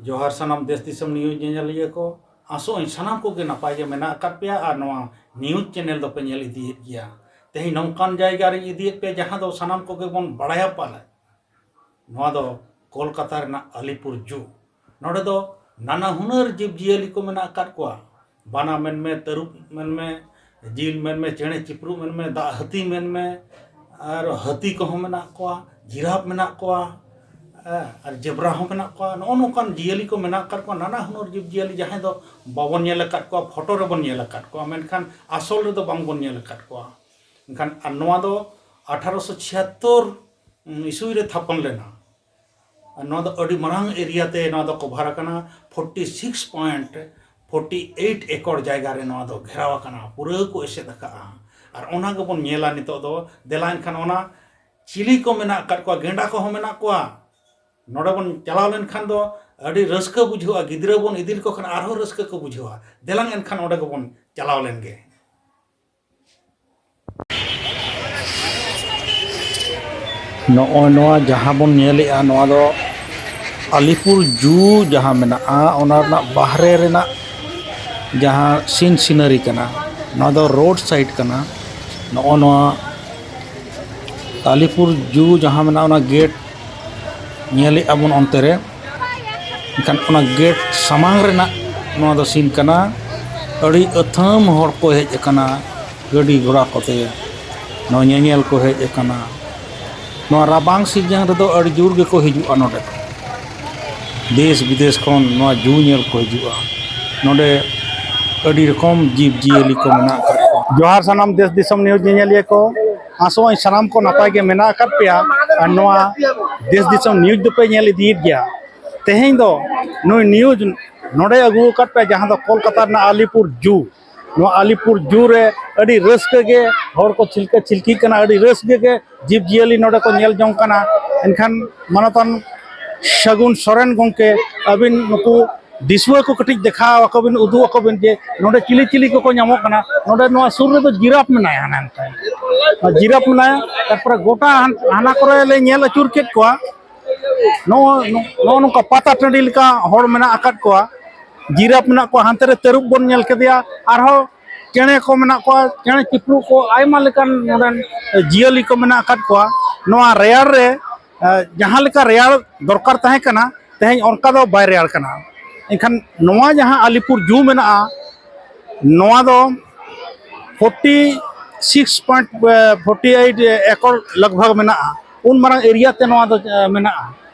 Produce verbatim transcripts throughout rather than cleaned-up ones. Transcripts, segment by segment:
ᱡᱚᱦᱟᱨ ᱥᱟᱱᱟᱢ ᱫᱮᱥ ᱫᱤᱥᱚᱢ ᱱᱤᱭᱩᱡᱽ ᱧᱮᱧᱮᱞᱤᱭᱟᱹ ᱠᱚ᱾ ᱟᱥᱚᱜ ᱟᱹᱧ ᱥᱟᱱᱟᱢ ᱠᱚᱜᱮ ᱱᱟᱯᱟᱭ ᱜᱮ ᱢᱮᱱᱟᱜ ᱟᱠᱟᱫ ᱯᱮᱭᱟ ᱟᱨ ᱱᱚᱣᱟ ᱱᱤᱭᱩᱡᱽ ᱪᱮᱱᱮᱞ ᱫᱚᱯᱮ ᱧᱮᱞ ᱤᱫᱤᱭᱮᱫ ᱜᱮᱭᱟ᱾ ᱛᱮᱦᱮᱧ ᱱᱚᱝᱠᱟᱱ ᱡᱟᱭᱜᱟ ᱨᱤᱧ ᱤᱫᱤᱭᱮᱫ ᱯᱮᱭᱟ ᱡᱟᱦᱟᱸ ᱫᱚ ᱥᱟᱱᱟᱢ ᱠᱚᱜᱮ ᱵᱚᱱ ᱵᱟᱲᱟᱭᱟ ᱯᱟᱞᱮ᱾ ᱱᱚᱣᱟ ᱫᱚ ᱠᱳᱞᱠᱟᱛᱟ ᱨᱮᱱᱟᱜ ᱟᱞᱤᱯᱩᱨ ᱡᱩ᱾ ᱱᱚᱰᱮ ᱫᱚ ᱱᱟᱱᱟ ᱦᱩᱱᱟᱹᱨ ᱡᱤᱵᱽ ᱡᱤᱭᱟᱹᱞᱤ ᱠᱚ ᱢᱮᱱᱟᱜ ᱟᱠᱟᱫ ᱠᱚᱣᱟ᱾ ᱵᱟᱱᱟ ᱢᱮᱱᱢᱮ, ᱛᱟᱹᱨᱩᱵ ᱢᱮᱱᱢᱮ, ᱡᱤᱞ ᱢᱮᱱᱢᱮ, ᱪᱮᱬᱮ ᱪᱤᱯᱨᱩ ᱢᱮᱱᱢᱮ, ᱫᱟᱜ ᱦᱟᱹᱛᱤ ᱢᱮᱱᱢᱮ, ᱟᱨ ᱦᱟᱹᱛᱤ ᱠᱚᱦᱚᱸ ᱢᱮᱱᱟᱜ ᱠᱚᱣᱟ, ᱡᱤᱨᱟᱯ ᱢᱮᱱᱟᱜ ᱠᱚᱣᱟ, ᱦᱮᱸ, ᱟᱨ ᱡᱮᱵᱽᱨᱟ ᱦᱚᱸ ᱢᱮᱱᱟᱜ ᱠᱚᱣᱟ᱾ ᱱᱚᱜᱼᱚ ᱱᱚᱝᱠᱟᱱ ᱡᱤᱭᱟᱹᱞᱤ ᱠᱚ ᱢᱮᱱᱟᱜ ᱟᱠᱟᱫ ᱠᱚᱣᱟ, ᱱᱟᱱᱟ ᱦᱩᱱᱟᱹᱨ ᱡᱤᱵᱽ ᱡᱤᱭᱟᱹᱞᱤ ᱡᱟᱦᱟᱸᱭ ᱫᱚ ᱵᱟᱵᱚᱱ ᱧᱮᱞ ᱟᱠᱟᱫ ᱠᱚᱣᱟ, ᱯᱷᱳᱴᱳ ᱨᱮᱵᱚᱱ ᱧᱮᱞ ᱟᱠᱟᱫ ᱠᱚᱣᱟ, ᱢᱮᱱᱠᱷᱟᱱ ᱟᱥᱚᱞ ᱨᱮᱫᱚ ᱵᱟᱝᱵᱚᱱ ᱧᱮᱞ ᱟᱠᱟᱫ ᱠᱚᱣᱟ᱾ ᱢᱮᱱᱠᱷᱟᱱ ᱟᱨ ᱱᱚᱣᱟ ᱫᱚ ᱟᱴᱷᱟᱨᱚᱥᱚ ᱪᱷᱤᱭᱟᱛᱛᱳᱨ ᱤᱥᱩᱭ ᱨᱮ ᱛᱷᱟᱯᱚᱱ ᱞᱮᱱᱟ᱾ ᱟᱨ ᱱᱚᱣᱟ ᱫᱚ ᱟᱹᱰᱤ ᱢᱟᱨᱟᱝ ᱮᱨᱤᱭᱟ ᱛᱮ ᱱᱚᱣᱟ ᱫᱚ ᱠᱚᱵᱷᱟᱨ ᱟᱠᱟᱱᱟ᱾ Forty six point forty eight acre ᱡᱟᱭᱜᱟ ᱨᱮ ᱱᱚᱣᱟ ᱫᱚ ᱜᱷᱮᱨᱟᱣ ᱟᱠᱟᱱᱟ, ᱯᱩᱨᱟᱹ ᱠᱚ ᱮᱥᱮᱫ ᱟᱠᱟᱫᱼᱟ᱾ ᱟᱨ ᱚᱱᱟ ᱜᱮᱵᱚᱱ ᱧᱮᱞᱟ ᱱᱤᱛᱚᱜ ᱫᱚ᱾ ᱫᱮᱞᱟ ᱮᱱᱠᱷᱟᱱ ᱚᱱᱟ ᱪᱤᱞᱤ ᱠᱚ ᱢᱮᱱᱟᱜ ᱟᱠᱟᱫ ᱠᱚᱣᱟ, ᱜᱮᱸᱰᱟ ᱠᱚᱦᱚᱸ ᱢᱮᱱᱟᱜ ᱠᱚᱣᱟ᱾ ᱱᱚᱰᱮ ᱵᱚᱱ ᱪᱟᱞᱟᱣ ᱞᱮᱱᱠᱷᱟᱱ ᱫᱚ ᱟᱹᱰᱤ ᱨᱟᱹᱥᱠᱟᱹ ᱵᱩᱡᱷᱟᱹᱜᱼᱟ, ᱜᱤᱫᱽᱨᱟᱹ ᱵᱚᱱ ᱤᱫᱤ ᱞᱮᱠᱚ ᱠᱷᱟᱱ ᱟᱨᱦᱚᱸ ᱨᱟᱹᱥᱠᱟᱹ ᱠᱚ ᱵᱩᱡᱷᱟᱹᱣᱟ᱾ ᱫᱮᱞᱟᱝ ᱮᱱᱠᱷᱟᱱ ᱚᱸᱰᱮ ᱜᱮᱵᱚᱱ ᱪᱟᱞᱟᱣ ᱞᱮᱱ ᱜᱮ᱾ ᱱᱚᱜᱼᱚᱭ ᱱᱚᱣᱟ ᱡᱟᱦᱟᱸ ᱵᱚᱱ ᱧᱮᱞᱮᱜᱼᱟ, ᱱᱚᱣᱟ ᱫᱚ ᱟᱞᱤᱯᱩᱨ ᱡᱩ ᱡᱟᱦᱟᱸ ᱢᱮᱱᱟᱜᱼᱟ, ᱚᱱᱟ ᱨᱮᱱᱟᱜ ᱵᱟᱦᱨᱮ ᱨᱮᱱᱟᱜ ᱡᱟᱦᱟᱸ ᱥᱤᱱ ᱥᱤᱱᱟᱨᱤ ᱠᱟᱱᱟ, ᱱᱚᱣᱟ ᱫᱚ ᱨᱳᱰ ᱥᱟᱭᱤᱰ ᱠᱟᱱᱟ᱾ ᱱᱚᱜᱼᱚ ᱱᱚᱣᱟ ᱟᱞᱤᱯᱩᱨ ᱡᱩ ᱡᱟᱦᱟᱸ ᱢᱮᱱᱟᱜᱼᱟ, ᱚᱱᱟ ᱜᱮᱴ ᱧᱮᱞᱮᱜᱼᱟ ᱵᱚᱱ ᱚᱱᱛᱮ ᱨᱮ᱾ ᱮᱱᱠᱷᱟᱱ ᱚᱱᱟ ᱜᱮᱴ ᱥᱟᱢᱟᱝ ᱨᱮᱱᱟᱜ ᱱᱚᱣᱟ ᱫᱚ ᱥᱤᱱ ᱠᱟᱱᱟ᱾ ᱟᱹᱰᱤ ᱟᱹᱛᱷᱟᱹᱢ ᱦᱚᱲ ᱠᱚ ᱦᱮᱡ ᱟᱠᱟᱱᱟ ᱜᱟᱹᱰᱤ ᱜᱷᱚᱲᱟ ᱠᱚᱛᱮ, ᱱᱚᱣᱟ ᱧᱮᱧᱮᱞ ᱠᱚ ᱦᱮᱡ ᱟᱠᱟᱱᱟ᱾ ᱱᱚᱣᱟ ᱨᱟᱵᱟᱝ ᱥᱤᱡᱤᱱ ᱨᱮᱫᱚ ᱟᱹᱰᱤ ᱡᱳᱨ ᱜᱮᱠᱚ ᱦᱤᱡᱩᱜᱼᱟ ᱱᱚᱰᱮ ᱫᱚ᱾ ᱫᱮᱥ ᱵᱤᱫᱮᱥ ᱠᱷᱚᱱ ᱱᱚᱣᱟ ᱡᱩ ᱧᱮᱞ ᱠᱚ ᱦᱤᱡᱩᱜᱼᱟ᱾ ᱱᱚᱰᱮ ᱟᱹᱰᱤ ᱨᱚᱠᱚᱢ ᱡᱤᱵᱽ ᱡᱤᱭᱟᱹᱞᱤ ᱠᱚ ᱢᱮᱱᱟᱜ ᱟᱠᱟᱫ ᱠᱚᱣᱟ᱾ ᱡᱚᱦᱟᱨ ᱥᱟᱱᱟᱢ ᱫᱮᱥ ᱫᱤᱥᱚᱢ ᱱᱤᱭᱩᱡᱽ ᱧᱮᱧᱮᱞᱤᱭᱟᱹ ᱠᱚ, ᱟᱥᱚᱜ ᱟᱹᱧ ᱥᱟᱱᱟᱢ ᱠᱚ ᱱᱟᱯᱟᱭ ᱜᱮ ᱢᱮᱱᱟᱜ ᱟᱠᱟᱫ ᱯᱮᱭᱟ ᱟᱨ ᱱᱚᱣᱟ ᱫᱮᱥ ᱫᱤᱥᱚᱢ ᱱᱤᱭᱩᱡᱽ ᱫᱚᱯᱮ ᱧᱮᱞ ᱤᱫᱤᱭᱮᱫ ᱜᱮᱭᱟ᱾ ᱛᱮᱦᱮᱧ ᱫᱚ ᱱᱩᱭ ᱱᱤᱭᱩᱡᱽ ᱱᱚᱰᱮ ᱟᱹᱜᱩ ᱟᱠᱟᱫ ᱯᱮᱭᱟ, ᱡᱟᱦᱟᱸ ᱫᱚ ᱠᱳᱞᱠᱟᱛᱟ ᱨᱮᱱᱟᱜ ᱟᱞᱤᱯᱩᱨ ᱡᱩ᱾ ᱱᱚᱣᱟ ᱟᱞᱤᱯᱩᱨ ᱡᱩ ᱨᱮ ᱟᱹᱰᱤ ᱨᱟᱹᱥᱠᱟᱹ ᱜᱮ ᱦᱚᱲ ᱠᱚ ᱪᱷᱤᱞᱠᱟᱹ ᱪᱷᱤᱞᱠᱤᱜ ᱠᱟᱱᱟ, ᱟᱹᱰᱤ ᱨᱟᱹᱥᱠᱟᱹ ᱜᱮ ᱡᱤᱵᱽ ᱡᱤᱭᱟᱹᱞᱤ ᱱᱚᱰᱮ ᱠᱚ ᱧᱮᱞ ᱡᱚᱝ ᱠᱟᱱᱟ᱾ ᱮᱱᱠᱷᱟᱱ ᱢᱟᱱᱚᱛᱟᱱ ᱥᱟᱹᱜᱩᱱ ᱥᱚᱨᱮᱱ ᱜᱚᱢᱠᱮ, ᱟᱹᱵᱤᱱ ᱱᱩᱠᱩ ᱫᱤᱥᱩᱣᱟᱹ ᱠᱚ ᱠᱟᱹᱴᱤᱡ ᱫᱮᱠᱷᱟᱣ ᱟᱠᱚ ᱵᱤᱱ, ᱩᱫᱩᱜ ᱟᱠᱚ ᱵᱤᱱ ᱡᱮ ᱱᱚᱰᱮ ᱪᱤᱞᱤ ᱪᱤᱞᱤ ᱠᱚᱠᱚ ᱧᱟᱢᱚᱜ ᱠᱟᱱᱟ᱾ ᱱᱚᱰᱮ ᱱᱚᱣᱟ ᱥᱩᱨ ᱨᱮᱫᱚ ᱡᱤᱨᱟᱯ ᱢᱮᱱᱟᱭᱟ, ᱦᱟᱱᱮ ᱦᱟᱱᱛᱮ ᱡᱤᱨᱟᱯ ᱢᱮᱱᱟᱭᱟ᱾ ᱛᱟᱨᱯᱚᱨᱮ ᱜᱚᱴᱟ ᱦᱟᱱ-, ᱦᱟᱱᱟ ᱠᱚᱨᱮ ᱞᱮ ᱧᱮᱞ ᱟᱹᱪᱩᱨ ᱠᱮᱫ ᱠᱚᱣᱟ, ᱱᱚᱜᱼᱚ ᱱᱚᱜᱼᱚ ᱱᱚᱝᱠᱟ ᱯᱟᱛᱟ ᱴᱟᱺᱰᱤ ᱞᱮᱠᱟ ᱦᱚᱲ ᱢᱮᱱᱟᱜ ᱟᱠᱟᱫ ᱠᱚᱣᱟ, ᱡᱤᱨᱟᱯ ᱢᱮᱱᱟᱜ ᱠᱚᱣᱟ, ᱦᱟᱱᱛᱮ ᱨᱮ ᱛᱟᱹᱨᱩᱵ ᱵᱚᱱ ᱧᱮᱞ ᱠᱮᱫᱮᱭᱟ, ᱟᱨᱦᱚᱸ ᱪᱮᱬᱮ ᱠᱚ ᱢᱮᱱᱟᱜ ᱠᱚᱣᱟ, ᱪᱮᱬᱮ ᱪᱤᱯᱨᱩ ᱠᱚ, ᱟᱭᱢᱟ ᱞᱮᱠᱟᱱ ᱱᱚᱰᱮᱱ ᱡᱤᱭᱟᱹᱞᱤ ᱠᱚ ᱢᱮᱱᱟᱜ ᱟᱠᱟᱫ ᱠᱚᱣᱟ᱾ ᱱᱚᱣᱟ ᱨᱮᱭᱟᱲ ᱨᱮ ᱡᱟᱦᱟᱸ ᱞᱮᱠᱟ ᱨᱮᱭᱟᱲ ᱫᱚᱨᱠᱟᱨ ᱛᱟᱦᱮᱸ ᱠᱟᱱᱟ, ᱛᱮᱦᱮᱧ ᱚᱱᱠᱟ ᱫᱚ ᱵᱟᱭ ᱨᱮᱭᱟᱲ ᱠᱟᱱᱟ᱾ ᱮᱱᱠᱷᱟᱱ ᱱᱚᱣᱟ ᱡᱟᱦᱟᱸ ᱟᱞᱤᱯᱩᱨ ᱡᱩ ᱢᱮᱱᱟᱜᱼᱟ, ᱱᱚᱣᱟ ᱫᱚ forty six point forty eight acre ᱞᱟᱜᱽᱵᱷᱟᱜᱽ ᱢᱮᱱᱟᱜᱼᱟ᱾ ᱩᱱ ᱢᱟᱨᱟᱝ ᱮᱨᱤᱭᱟ ᱛᱮ ᱱᱚᱣᱟ ᱫᱚ ᱢᱮᱱᱟᱜᱼᱟ᱾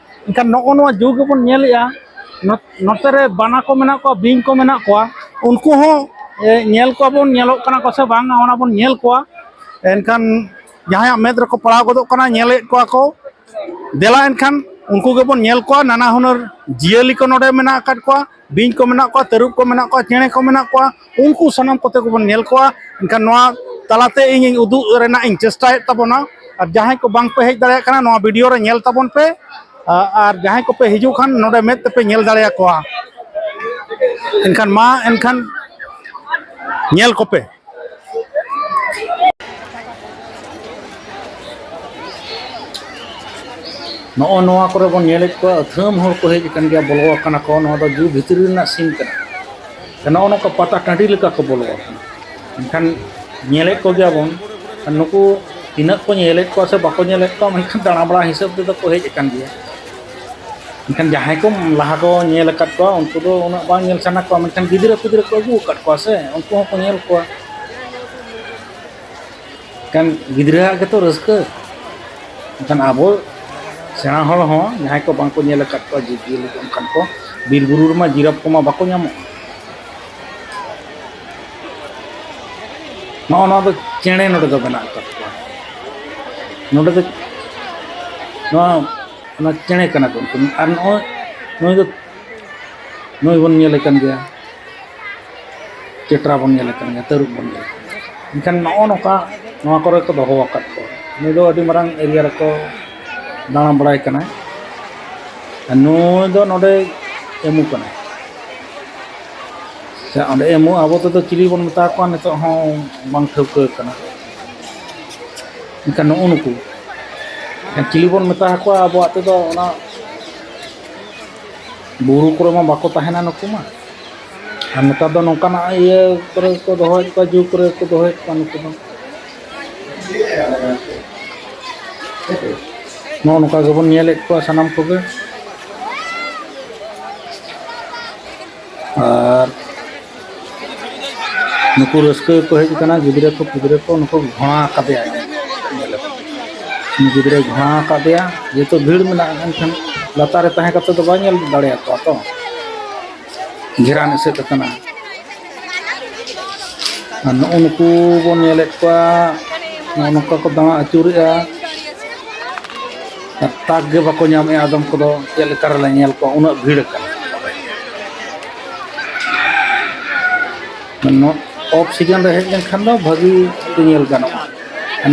ᱮᱱᱠᱷᱟᱱ ᱱᱚᱜᱼᱚ ᱱᱚᱣᱟ ᱡᱩ ᱜᱮᱵᱚᱱ ᱧᱮᱞᱮᱜᱼᱟ᱾ ᱱᱚᱛᱮ ᱨᱮ ᱵᱟᱱᱟ ᱠᱚ ᱢᱮᱱᱟᱜ ᱠᱚᱣᱟ, ᱵᱤᱧ ᱠᱚ ᱢᱮᱱᱟᱜ ᱠᱚᱣᱟ, ᱩᱱᱠᱩ ᱦᱚᱸ ᱧᱮᱞ ᱠᱚᱣᱟ ᱵᱚᱱ, ᱧᱮᱞᱚᱜ ᱠᱟᱱᱟ ᱠᱚ ᱥᱮ ᱵᱟᱝ, ᱚᱱᱟ ᱵᱚᱱ ᱧᱮᱞ ᱠᱚᱣᱟ᱾ ᱮᱱᱠᱷᱟᱱ ᱡᱟᱦᱟᱸᱭᱟᱜ ᱢᱮᱫ ᱨᱮᱠᱚ ᱯᱟᱲᱟᱣ ᱜᱚᱫᱚᱜ ᱠᱟᱱᱟ, ᱧᱮᱞᱮᱫ ᱠᱚᱣᱟ ᱠᱚ, ᱫᱮᱞᱟ ᱮᱱᱠᱷᱟᱱ ᱩᱱᱠᱩ ᱜᱮᱵᱚᱱ ᱧᱮᱞ ᱠᱚᱣᱟ᱾ ᱱᱟᱱᱟ ᱦᱩᱱᱟᱹᱨ ᱡᱤᱭᱟᱹᱞᱤ ᱠᱚ ᱱᱚᱰᱮ ᱢᱮᱱᱟᱜ ᱟᱠᱟᱫ ᱠᱚᱣᱟ, ᱵᱤᱧ ᱠᱚ ᱢᱮᱱᱟᱜ ᱠᱚᱣᱟ, ᱛᱟᱹᱨᱩᱵ ᱠᱚ ᱢᱮᱱᱟᱜ ᱠᱚᱣᱟ, ᱪᱮᱬᱮ ᱠᱚ ᱢᱮᱱᱟᱜ ᱠᱚᱣᱟ, ᱩᱱᱠᱩ ᱥᱟᱱᱟᱢ ᱠᱚᱛᱮ ᱜᱮᱵᱚᱱ ᱧᱮᱞ ᱠᱚᱣᱟ᱾ ᱮᱱᱠᱷᱟᱱ ᱱᱚᱣᱟ ᱛᱟᱞᱟᱛᱮ ᱤᱧ ᱩᱫᱩᱜ ᱨᱮᱱᱟᱜ ᱤᱧ ᱪᱮᱥᱴᱟᱭᱮᱫ ᱛᱟᱵᱚᱱᱟ᱾ ᱟᱨ ᱡᱟᱦᱟᱸᱭ ᱠᱚ ᱵᱟᱝ ᱯᱮ ᱦᱮᱡ ᱫᱟᱲᱮᱭᱟᱜ ᱠᱟᱱᱟ, ᱱᱚᱣᱟ ᱵᱷᱤᱰᱤᱭᱳ ᱨᱮ ᱧᱮᱞ ᱛᱟᱵᱚᱱ ᱯᱮ, ᱟᱨ ᱡᱟᱦᱟᱸᱭ ᱠᱚᱯᱮ ᱦᱤᱡᱩᱜ ᱠᱷᱟᱱ ᱱᱚᱰᱮ ᱢᱮᱫ ᱛᱮᱯᱮ ᱧᱮᱞ ᱫᱟᱲᱮᱭᱟᱠᱚᱣᱟ᱾ ᱮᱱᱠᱷᱟᱱ ᱢᱟ ᱮᱱᱠᱷᱟᱱ ᱧᱮᱞ ᱠᱚᱯᱮ᱾ ᱱᱚᱜᱼᱚ ᱱᱚᱣᱟ ᱠᱚᱨᱮ ᱵᱚᱱ ᱧᱮᱞᱮᱫ ᱠᱚᱣᱟ, ᱟᱹᱛᱷᱟᱹᱢ ᱦᱚᱲ ᱠᱚ ᱦᱮᱡ ᱟᱠᱟᱱ ᱜᱮᱭᱟ, ᱵᱚᱞᱚ ᱟᱠᱟᱱᱟ ᱠᱚ᱾ ᱱᱚᱣᱟ ᱫᱚ ᱡᱩ ᱵᱷᱤᱛᱨᱤ ᱨᱮᱱᱟᱜ ᱥᱤᱱ ᱠᱟᱱᱟ᱾ ᱱᱚᱜᱼᱚ ᱱᱚᱝᱠᱟ ᱯᱟᱛᱟ ᱴᱟᱺᱰᱤ ᱞᱮᱠᱟ ᱠᱚ ᱵᱚᱞᱚ ᱟᱠᱟᱱᱟ᱾ ᱮᱱᱠᱷᱟᱱ ᱧᱮᱞᱮᱫ ᱠᱚᱜᱮᱭᱟ ᱵᱚᱱ, ᱱᱩᱠᱩ ᱛᱤᱱᱟᱹᱜ ᱠᱚ ᱧᱮᱞᱮᱫ ᱠᱚᱣᱟ ᱥᱮ ᱵᱟᱠᱚ ᱧᱮᱞᱮᱫ ᱠᱚᱣᱟ, ᱢᱮᱱᱠᱷᱟᱱ ᱫᱟᱬᱟ ᱵᱟᱲᱟ ᱦᱤᱥᱟᱹᱵ ᱛᱮᱫᱚ ᱠᱚ ᱦᱮᱡ ᱟᱠᱟᱱ ᱜᱮᱭᱟ᱾ ᱢᱮᱱᱠᱷᱟᱱ ᱡᱟᱦᱟᱸᱭ ᱠᱚ ᱞᱟᱦᱟ ᱠᱚ ᱧᱮᱞ ᱟᱠᱟᱫ ᱠᱚᱣᱟ, ᱩᱱᱠᱩ ᱫᱚ ᱩᱱᱟᱹᱜ ᱵᱟᱝ ᱧᱮᱞ ᱥᱟᱱᱟ ᱠᱚᱣᱟ, ᱢᱮᱱᱠᱷᱟᱱ ᱜᱤᱫᱽᱨᱟᱹ ᱯᱤᱫᱽᱨᱟᱹ ᱠᱚ ᱟᱹᱜᱩ ᱟᱠᱟᱫ ᱠᱚᱣᱟ ᱥᱮ, ᱩᱱᱠᱩ ᱦᱚᱸᱠᱚ ᱧᱮᱞ ᱠᱚᱣᱟ᱾ ᱮᱱᱠᱷᱟᱱ ᱜᱤᱫᱽᱨᱟᱹᱣᱟᱜ ᱜᱮᱛᱚ ᱨᱟᱹᱥᱠᱟᱹ᱾ ᱮᱱᱠᱷᱟᱱ ᱟᱵᱚ ᱥᱮᱬᱟ ᱦᱚᱲ ᱦᱚᱸ ᱡᱟᱦᱟᱸᱭ ᱠᱚ ᱵᱟᱝᱠᱚ ᱧᱮᱞ ᱟᱠᱟᱫ ᱠᱚᱣᱟ ᱡᱤᱵᱽᱼᱡᱤᱭᱟᱹᱞᱤ ᱠᱚ, ᱚᱱᱠᱟᱱ ᱠᱚ, ᱵᱤᱨ ᱵᱩᱨᱩ ᱨᱮᱢᱟ ᱡᱤᱨᱟᱯ ᱠᱚᱢᱟ ᱵᱟᱠᱚ ᱧᱟᱢᱚᱜᱼᱟ᱾ ᱱᱚᱜᱼᱚ ᱱᱚᱣᱟ ᱫᱚ ᱪᱮᱬᱮ ᱱᱚᱰᱮ ᱫᱚ ᱢᱮᱱᱟᱜ ᱟᱠᱟᱫ ᱠᱚᱣᱟ᱾ ᱱᱚᱰᱮ ᱫᱚ ᱱᱚᱣᱟ, ᱚᱱᱟ ᱪᱮᱬᱮ ᱠᱟᱱᱟ ᱠᱚ ᱩᱱᱠᱩ᱾ ᱟᱨ ᱱᱚᱜᱼᱚᱭ ᱱᱩᱭ ᱫᱚ, ᱱᱩᱭ ᱵᱚᱱ ᱧᱮᱞᱮ ᱠᱟᱱ ᱜᱮᱭᱟ, ᱪᱮᱴᱨᱟ ᱵᱚᱱ ᱧᱮᱞᱮ ᱠᱟᱱ ᱜᱮᱭᱟ, ᱛᱟᱹᱨᱩᱵ ᱵᱚᱱ ᱧᱮᱞᱮ ᱠᱟᱱ ᱜᱮᱭᱟ᱾ ᱮᱱᱠᱷᱟᱱ ᱱᱚᱜᱼᱚ ᱱᱚᱝᱠᱟ ᱱᱚᱣᱟ ᱠᱚᱨᱮ ᱠᱚ ᱫᱚᱦᱚ ᱟᱠᱟᱫ ᱠᱚᱣᱟ᱾ ᱱᱩᱭ ᱫᱚ ᱟᱹᱰᱤ ᱢᱟᱨᱟᱝ ᱮᱨᱤᱭᱟ ᱨᱮᱠᱚ ᱫᱟᱬᱟ ᱵᱟᱲᱟᱭ ᱠᱟᱱᱟᱭ᱾ ᱟᱨ ᱱᱩᱭ ᱫᱚ ᱱᱚᱰᱮ ᱮᱢᱩ ᱠᱟᱱᱟᱭ᱾ ᱥᱮ ᱚᱸᱰᱮ ᱮᱢᱩ ᱟᱵᱚ ᱛᱮᱫᱚ ᱪᱤᱞᱤ ᱵᱚᱱ ᱢᱮᱛᱟ ᱠᱚᱣᱟ, ᱱᱤᱛᱚᱜ ᱦᱚᱸ ᱵᱟᱝ ᱴᱷᱟᱹᱣᱠᱟᱹ ᱠᱟᱱᱟ᱾ ᱮᱱᱠᱷᱟᱱ ᱱᱩᱜᱼᱩ ᱱᱩᱠᱩ ᱪᱤᱞᱤ ᱵᱚᱱ ᱢᱮᱛᱟ ᱠᱚᱣᱟ ᱟᱵᱚᱣᱟᱜ ᱛᱮᱫᱚ, ᱚᱱᱟ ᱵᱩᱨᱩ ᱠᱚᱨᱮ ᱢᱟ ᱵᱟᱠᱚ ᱛᱟᱦᱮᱱᱟ ᱱᱩᱠᱩ ᱢᱟ᱾ ᱟᱨ ᱱᱮᱛᱟᱨ ᱫᱚ ᱱᱚᱝᱠᱟᱱᱟᱜ ᱤᱭᱟᱹ ᱠᱚᱨᱮ ᱠᱚ ᱫᱚᱦᱚᱭᱮᱫ ᱠᱚᱣᱟ, ᱡᱩ ᱠᱚᱨᱮ ᱠᱚ ᱫᱚᱦᱚᱭᱮᱫ ᱠᱚᱣᱟ ᱱᱩᱠᱩ ᱫᱚ᱾ ᱱᱚᱜᱼᱚ ᱱᱚᱝᱠᱟ ᱜᱮᱵᱚᱱ ᱧᱮᱞᱮᱫ ᱠᱚᱣᱟ ᱥᱟᱱᱟᱢ ᱠᱚᱜᱮ᱾ ᱟᱨ ᱱᱩᱠᱩ ᱨᱟᱹᱥᱠᱟᱹ ᱜᱮᱠᱚ ᱦᱮᱡ ᱟᱠᱟᱱᱟ, ᱜᱤᱫᱽᱨᱟᱹ ᱠᱚ, ᱯᱤᱫᱽᱨᱟᱹ ᱠᱚ, ᱱᱩᱠᱩ ᱜᱷᱚᱲᱟ ᱟᱠᱟᱫᱮᱭᱟ᱾ ᱧᱮᱞᱮ ᱯᱮ᱾ ᱩᱱᱤ ᱜᱤᱫᱽᱨᱟᱹᱭ ᱜᱷᱚᱲᱟ ᱟᱠᱟᱫᱮᱭᱟ, ᱡᱮᱦᱮᱛᱩ ᱵᱷᱤᱲ ᱢᱮᱱᱟᱜᱼᱟ, ᱮᱱᱠᱷᱟᱱ ᱞᱟᱛᱟᱨ ᱨᱮ ᱛᱟᱦᱮᱸ ᱠᱟᱛᱮ ᱫᱚ ᱵᱟᱭ ᱧᱮᱞ ᱫᱟᱲᱮᱭᱟᱠᱚᱣᱟ ᱛᱚ, ᱜᱷᱮᱨᱟᱱ ᱮᱥᱮᱫ ᱟᱠᱟᱱᱟ᱾ ᱟᱨ ᱱᱩᱜᱼᱩ ᱱᱩᱠᱩ ᱵᱚᱱ ᱧᱮᱞᱮᱫ ᱠᱚᱣᱟ, ᱱᱚᱜᱼᱚ ᱱᱚᱝᱠᱟ ᱠᱚ ᱫᱟᱬᱟ ᱟᱹᱪᱩᱨᱮᱜᱼᱟ᱾ ᱟᱨ ᱛᱟᱠ ᱜᱮ ᱵᱟᱠᱚ ᱧᱟᱢᱮᱜᱼᱟ ᱟᱫᱚᱢ ᱠᱚᱫᱚ, ᱪᱮᱫ ᱞᱮᱠᱟ ᱨᱮᱞᱮ ᱧᱮᱞ ᱠᱚᱣᱟ, ᱩᱱᱟᱹᱜ ᱵᱷᱤᱲ ᱟᱠᱟᱱᱟ᱾ ᱱᱚ-, off season ᱨᱮ ᱦᱮᱡ ᱞᱮᱱᱠᱷᱟᱱ ᱫᱚ ᱵᱷᱟᱹᱜᱤ ᱛᱮ ᱧᱮᱞ ᱜᱟᱱᱚᱜᱼᱟ᱾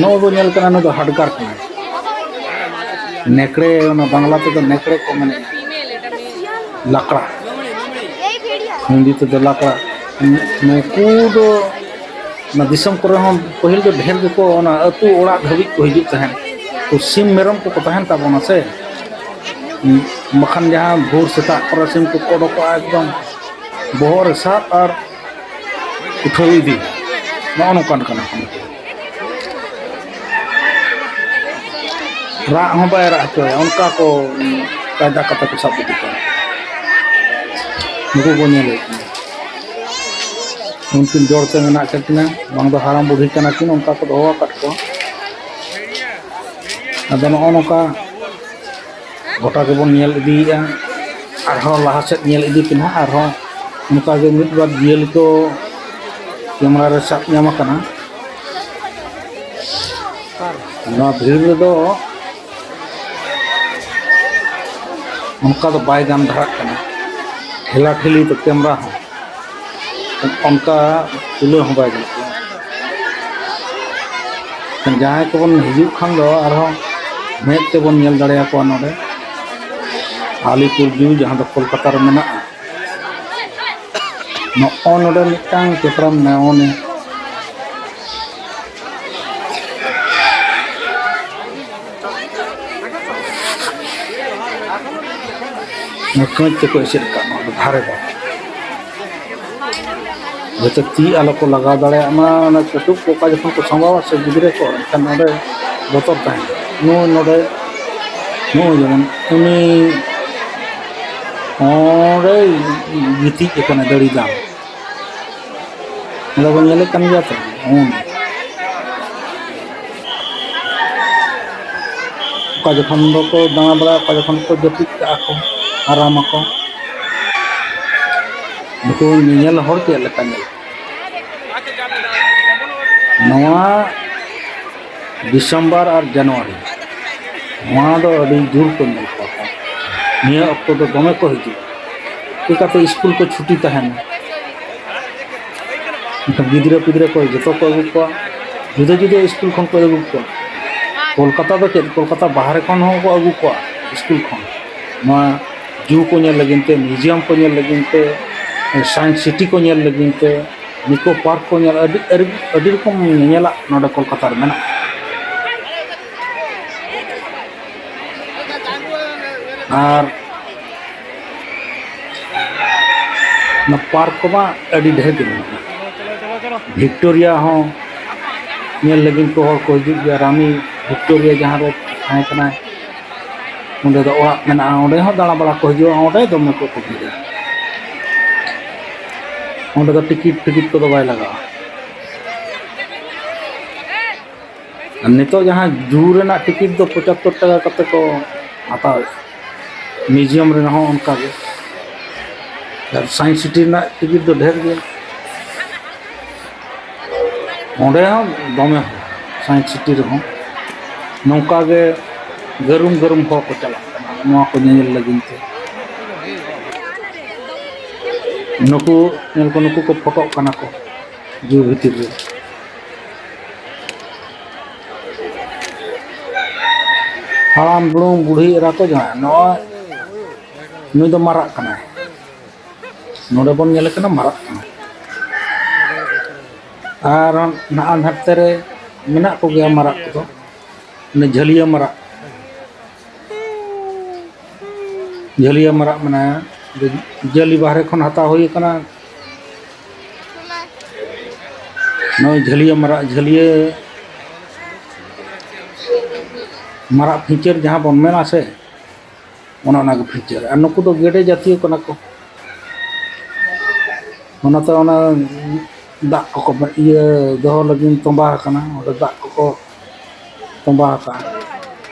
ᱱᱚᱜᱼᱚᱭ ᱵᱚ ᱧᱮᱞ ᱠᱟᱱᱟ, ᱱᱩᱭ ᱫᱚ ᱦᱟᱰᱜᱟᱨ ᱠᱟᱱᱟᱭ᱾ ᱱᱮᱠᱲᱮ, ᱚᱱᱟ ᱵᱟᱝᱞᱟ ᱛᱮᱫᱚ ᱱᱮᱠᱲᱮ ᱠᱚ ᱢᱮᱱᱮᱜᱼᱟ, ᱞᱟᱠᱲᱟ, ᱦᱤᱱᱫᱤ ᱛᱮᱫᱚ ᱞᱟᱠᱲᱟ᱾ ᱱᱩᱠᱩ ᱫᱚ ᱚᱱᱟ ᱫᱤᱥᱚᱢ ᱠᱚᱨᱮ ᱦᱚᱸ ᱯᱟᱹᱦᱤᱞ ᱫᱚ ᱰᱷᱮᱨ ᱜᱮᱠᱚ ᱚᱱᱟ ᱟᱹᱛᱩ ᱚᱲᱟᱜ ᱫᱷᱟᱹᱵᱤᱡ ᱠᱚ ᱦᱤᱡᱩᱜ ᱛᱟᱦᱮᱸᱫ, ᱩᱱᱠᱩ ᱥᱤᱢ ᱢᱮᱨᱚᱢ ᱠᱚᱠᱚ ᱛᱟᱦᱮᱱ ᱛᱟᱵᱚᱱᱟ ᱥᱮ᱾ ᱵᱟᱠᱷᱟᱱ ᱡᱟᱦᱟᱸ ᱵᱷᱳᱨ ᱥᱮᱛᱟᱜ ᱠᱚᱨᱮ ᱥᱤᱢ ᱠᱚᱠᱚ ᱚᱰᱚᱠᱚᱜᱼᱟ, ᱮᱠᱫᱚᱢ ᱵᱚᱦᱚᱜ ᱨᱮ ᱥᱟᱵ ᱟᱨ ᱩᱴᱷᱟᱹᱣ ᱤᱫᱤ, ᱱᱚᱜᱼᱚ ᱱᱚᱝᱠᱟᱱ ᱠᱟᱱᱟ ᱠᱚ᱾ ᱨᱟᱜ ᱦᱚᱸ ᱵᱟᱭ ᱨᱟᱜ ᱦᱚᱪᱚᱭᱟ, ᱚᱱᱠᱟ ᱠᱚ ᱠᱟᱭᱫᱟ ᱠᱟᱛᱮ ᱠᱚ ᱥᱟᱵ ᱤᱫᱤ ᱠᱚᱣᱟ᱾ ᱱᱩᱠᱩ ᱠᱚ ᱧᱮᱞᱮᱫ ᱠᱚᱣᱟ᱾ ᱩᱱᱠᱤᱱ ᱡᱚᱲ ᱛᱮ ᱢᱮᱱᱟᱜ ᱠᱤᱱᱟ, ᱵᱟᱝ ᱫᱚ ᱦᱟᱲᱟᱢ ᱵᱩᱰᱷᱤ ᱠᱟᱱᱟ ᱠᱤᱱ, ᱚᱱᱠᱟ ᱠᱚ ᱫᱚᱦᱚ ᱟᱠᱟᱫ ᱠᱚᱣᱟ᱾ ᱟᱫᱚ ᱱᱚᱜᱼᱚ ᱱᱚᱝᱠᱟ ᱜᱚᱴᱟ ᱜᱮᱵᱚᱱ ᱧᱮᱞ ᱤᱫᱤᱭᱮᱫᱼᱟ᱾ ᱟᱨᱦᱚᱸ ᱞᱟᱦᱟ ᱥᱮᱫ ᱧᱮᱞ ᱤᱫᱤ ᱯᱮ ᱱᱟᱦᱟᱜ, ᱟᱨᱦᱚᱸ ᱚᱱᱠᱟ ᱜᱮ ᱢᱤᱫ ᱵᱟᱨ ᱡᱤᱭᱟᱹᱞᱤ ᱠᱚ ᱠᱮᱢᱮᱨᱟ ᱨᱮ ᱥᱟᱵ ᱧᱟᱢ ᱟᱠᱟᱱᱟ᱾ ᱱᱚᱣᱟ ᱵᱷᱤᱲ ᱨᱮᱫᱚ ᱚᱱᱠᱟ ᱫᱚ ᱵᱟᱭ ᱜᱟᱱ ᱫᱷᱟᱨᱟᱜ ᱠᱟᱱᱟ, ᱴᱷᱮᱞᱟ ᱴᱷᱮᱞᱤ ᱫᱚ ᱠᱮᱢᱮᱨᱟ ᱦᱚᱸ ᱚᱱᱠᱟ ᱛᱩᱞᱟᱹᱣ ᱦᱚᱸ ᱵᱟᱭ ᱜᱟᱱᱚᱜ ᱠᱟᱱᱟ᱾ ᱡᱟᱦᱟᱸᱭ ᱠᱚᱵᱚᱱ ᱦᱤᱡᱩᱜ ᱠᱷᱟᱱ ᱫᱚ ᱟᱨᱦᱚᱸ ᱢᱮᱫ ᱛᱮᱵᱚᱱ ᱧᱮᱞ ᱫᱟᱲᱮᱭᱟᱠᱚᱣᱟ ᱱᱚᱰᱮ ᱟᱞᱤᱯᱩᱨ ᱡᱩ, ᱡᱟᱦᱟᱸ ᱫᱚ ᱠᱳᱞᱠᱟᱛᱟ ᱨᱮ ᱢᱮᱱᱟᱜᱼᱟ᱾ ᱱᱚᱜᱼᱚ ᱱᱚᱰᱮ ᱢᱤᱫᱴᱟᱝ ᱪᱮᱯᱨᱟ ᱢᱮᱱᱟᱭᱟ, ᱩᱱᱤ ᱱᱚᱣᱟ ᱠᱟᱹᱪ ᱛᱮᱠᱚ ᱮᱥᱮᱫ ᱟᱠᱟᱫ ᱱᱚᱣᱟ ᱫᱚ ᱫᱷᱟᱨᱮ ᱫᱚ᱾ ᱡᱟᱛᱮ ᱛᱤ ᱟᱞᱚ ᱠᱚ ᱞᱟᱜᱟᱣ ᱫᱟᱲᱮᱭᱟᱜ ᱢᱟ, ᱚᱱᱟ ᱠᱟᱹᱴᱩᱵ ᱠᱚ ᱚᱠᱟ ᱡᱚᱠᱷᱚᱱ ᱠᱚ ᱥᱟᱢᱵᱟᱣᱟ ᱥᱮ ᱜᱤᱫᱽᱨᱟᱹ ᱠᱚ, ᱮᱱᱠᱷᱟᱱ ᱚᱸᱰᱮ ᱵᱚᱛᱚᱨ ᱛᱟᱦᱮᱱᱟ᱾ ᱱᱚᱜᱼᱚᱭ ᱱᱚᱰᱮ, ᱱᱚᱜᱼᱚᱭ ᱡᱮᱢᱚᱱ ᱩᱱᱤ ᱚᱸᱰᱮ ᱜᱤᱛᱤᱡ ᱟᱠᱟᱱᱟ ᱫᱟᱹᱲᱤ ᱫᱟᱢ᱾ ᱚᱸᱰᱮ ᱵᱚᱱ ᱧᱮᱞᱮᱫ ᱠᱟᱱ ᱜᱮᱭᱟ ᱛᱚ᱾ ᱦᱩᱸ᱾ ᱚᱠᱟ ᱡᱚᱠᱷᱚᱱ ᱫᱚᱠᱚ ᱫᱟᱬᱟ ᱵᱟᱲᱟᱭᱟ, ᱚᱠᱟ ᱡᱚᱠᱷᱚᱱ ᱠᱚ ᱡᱟᱹᱯᱤᱫ ᱠᱟᱜᱼᱟ ᱠᱚ, ᱟᱨᱟᱢ ᱟᱠᱚ᱾ ᱱᱩᱠᱩ ᱧᱮᱧᱮᱞ ᱦᱚᱲ ᱪᱮᱫ ᱞᱮᱠᱟ ᱧᱮᱞ? ᱱᱚᱣᱟ ᱰᱤᱥᱮᱢᱵᱚᱨ ᱟᱨ ᱡᱟᱱᱩᱣᱟᱨᱤ, ᱱᱚᱣᱟ ᱫᱚ ᱟᱹᱰᱤ ᱡᱳᱨ ᱠᱚ ᱧᱮᱞ ᱠᱚᱣᱟ ᱠᱚ᱾ ᱱᱤᱭᱟᱹ ᱚᱠᱛᱚ ᱫᱚ ᱫᱚᱢᱮ ᱠᱚ ᱦᱤᱡᱩᱜᱼᱟ᱾ ᱪᱤᱠᱟᱹᱛᱮ ᱥᱠᱩᱞ ᱠᱚ ᱪᱷᱩᱴᱤ ᱛᱟᱦᱮᱱᱟ? ᱮᱱᱠᱷᱟᱱ ᱜᱤᱫᱽᱨᱟᱹ ᱯᱤᱫᱽᱨᱟᱹ ᱠᱚ ᱡᱚᱛᱚ ᱠᱚ ᱟᱹᱜᱩ ᱠᱚᱣᱟ, ᱡᱩᱫᱟᱹ ᱡᱩᱫᱟᱹ ᱥᱠᱩᱞ ᱠᱷᱚᱱ ᱠᱚ ᱟᱹᱜᱩ ᱠᱚᱣᱟ᱾ ᱠᱳᱞᱠᱟᱛᱟ ᱫᱚ ᱪᱮᱫ, ᱠᱳᱞᱠᱟᱛᱟ ᱵᱟᱦᱨᱮ ᱠᱷᱚᱱ ᱦᱚᱸ ᱠᱚ ᱟᱹᱜᱩ ᱠᱚᱣᱟ ᱥᱠᱩᱞ ᱠᱷᱚᱱ᱾ ᱱᱚᱣᱟ ᱡᱩ ᱠᱚ ᱧᱮᱞ ᱞᱟᱹᱜᱤᱫ ᱛᱮ, ᱢᱤᱭᱩᱡᱤᱭᱟᱢ ᱠᱚ ᱧᱮᱞ ᱞᱟᱹᱜᱤᱫ ᱛᱮ, ᱥᱟᱭᱮᱱᱥ ᱥᱤᱴᱤ ᱠᱚ ᱧᱮᱞ ᱞᱟᱹᱜᱤᱫ ᱛᱮ, ᱱᱤᱠᱳ ᱯᱟᱨᱠ ᱠᱚ ᱧᱮᱞ, ᱟᱹᱰᱤ, ᱟᱹᱰᱤ, ᱟᱹᱰᱤ ᱨᱚᱠᱚᱢ ᱧᱮᱧᱮᱞᱟᱜ ᱱᱚᱰᱮ ᱠᱳᱞᱠᱟᱛᱟ ᱨᱮ ᱢᱮᱱᱟᱜᱼᱟ᱾ ᱟᱨ ᱚᱱᱟ ᱯᱟᱨᱠ ᱠᱚᱢᱟ ᱟᱹᱰᱤ ᱰᱷᱮᱨ ᱜᱮ ᱢᱮᱱᱟᱜᱼᱟ᱾ ᱵᱷᱤᱠᱴᱳᱨᱤᱭᱟ ᱦᱚᱸ ᱧᱮᱞ ᱞᱟᱹᱜᱤᱫ ᱠᱚ ᱦᱚᱲ ᱠᱚ ᱦᱤᱡᱩᱜ ᱜᱮᱭᱟ᱾ ᱨᱟᱱᱤ ᱵᱷᱤᱠᱴᱳᱨᱤᱭᱟ ᱡᱟᱦᱟᱸ ᱨᱮ ᱛᱟᱦᱮᱸ ᱠᱟᱱᱟᱭ, ᱚᱸᱰᱮ ᱫᱚ ᱚᱲᱟᱜ ᱢᱮᱱᱟᱜᱼᱟ, ᱚᱸᱰᱮ ᱦᱚᱸ ᱫᱟᱬᱟ ᱵᱟᱲᱟ ᱠᱚ ᱦᱤᱡᱩᱜᱼᱟ᱾ ᱚᱸᱰᱮ ᱫᱚᱢᱮ ᱠᱚ ᱠᱚ ᱵᱷᱤᱲᱟ᱾ ᱚᱸᱰᱮ ᱫᱚ ᱴᱤᱠᱤᱴ ᱯᱷᱤᱠᱤᱴ ᱠᱚᱫᱚ ᱵᱟᱭ ᱞᱟᱜᱟᱜᱼᱟ᱾ ᱟᱨ ᱱᱤᱛᱚᱜ ᱡᱟᱦᱟᱸ ᱡᱩ ᱨᱮᱱᱟᱜ ᱴᱤᱠᱤᱴ ᱫᱚ ᱯᱚᱸᱪᱟᱛᱛᱳᱨ ᱴᱟᱠᱟ ᱠᱟᱛᱮ ᱠᱚ ᱦᱟᱛᱟᱣᱮᱫᱼᱟ, ᱢᱤᱭᱩᱡᱤᱭᱟᱢ ᱨᱮᱱᱟᱜ ᱦᱚᱸ ᱚᱱᱠᱟ ᱜᱮ᱾ ᱟᱨ ᱥᱟᱭᱮᱱᱥ ᱥᱤᱴᱤ ᱨᱮᱱᱟᱜ ᱴᱤᱠᱤᱴ ᱫᱚ ᱰᱷᱮᱨ ᱜᱮᱭᱟ᱾ ᱚᱸᱰᱮ ᱦᱚᱸ ᱫᱚᱢᱮ ᱦᱚᱲ, ᱥᱟᱭᱮᱱᱥ ᱥᱤᱴᱤ ᱨᱮᱦᱚᱸ ᱱᱚᱝᱠᱟ ᱜᱮ ᱜᱟᱹᱨᱩᱢ ᱜᱟᱹᱨᱩᱢ ᱦᱚᱲ ᱠᱚ ᱪᱟᱞᱟᱜ ᱠᱟᱱᱟ ᱱᱚᱣᱟ ᱠᱚ ᱧᱮᱧᱮᱞ ᱞᱟᱹᱜᱤᱫ ᱛᱮ᱾ ᱱᱩᱠᱩ ᱧᱮᱞ ᱠᱚ, ᱱᱩᱠᱩ ᱠᱚ ᱯᱷᱳᱴᱳᱜ ᱠᱟᱱᱟ ᱠᱚ ᱡᱩ ᱵᱷᱤᱛᱤᱨ ᱨᱮ᱾ ᱦᱟᱲᱟᱢ ᱰᱩᱲᱩᱢ ᱵᱩᱲᱦᱤ ᱮᱨᱟ ᱠᱚ ᱡᱟᱦᱟᱸᱭ, ᱱᱚᱜᱼᱚᱭ ᱱᱩᱭ ᱫᱚ ᱢᱟᱨᱟᱜ ᱠᱟᱱᱟᱭ᱾ ᱱᱚᱰᱮ ᱵᱚᱱ ᱧᱮᱞᱮ ᱠᱟᱱᱟ ᱢᱟᱨᱟᱜ ᱠᱟᱱᱟᱭ᱾ ᱟᱨ ᱱᱟᱜᱼᱟ ᱱᱟᱛᱮ ᱨᱮ ᱢᱮᱱᱟᱜ ᱠᱚᱜᱮᱭᱟ ᱢᱟᱨᱟᱜ ᱠᱚᱫᱚ, ᱚᱱᱮ ᱡᱷᱟᱹᱞᱤᱭᱟᱹ ᱢᱟᱨᱟᱜ᱾ ᱡᱷᱟᱹᱞᱤᱭᱟᱹ ᱢᱟᱨᱟᱜ ᱢᱮᱱᱟᱭᱟ, ᱡᱟᱹᱞᱤ ᱵᱟᱦᱨᱮ ᱠᱷᱚᱱ ᱦᱟᱛᱟᱣ ᱦᱩᱭ ᱟᱠᱟᱱᱟ᱾ ᱱᱚᱜᱼᱚᱭ ᱡᱷᱟᱹᱞᱤᱭᱟᱹ ᱢᱟᱨᱟᱜ, ᱡᱷᱟᱹᱞᱤᱭᱟᱹ ᱢᱟᱨᱟᱜ ᱯᱷᱤᱪᱟᱹᱨ ᱡᱟᱦᱟᱸ ᱵᱚᱱ ᱢᱮᱱᱟ ᱥᱮ, ᱚᱱᱮ ᱚᱱᱟ ᱜᱮ ᱯᱷᱤᱪᱟᱹᱨ᱾ ᱟᱨ ᱱᱩᱠᱩ ᱫᱚ ᱜᱮᱰᱮ ᱡᱟᱹᱛᱤᱭᱚ ᱠᱟᱱᱟ ᱠᱚ, ᱚᱱᱟᱛᱮ ᱚᱱᱟ ᱫᱟᱜ ᱠᱚᱠᱚ ᱤᱭᱟᱹ ᱫᱚᱦᱚ ᱞᱟᱹᱜᱤᱫ ᱛᱚᱸᱵᱟ ᱟᱠᱟᱱᱟ, ᱚᱸᱰᱮ ᱫᱟᱜ ᱠᱚᱠᱚ ᱛᱚᱸᱵᱟ ᱟᱠᱟᱫᱼᱟ᱾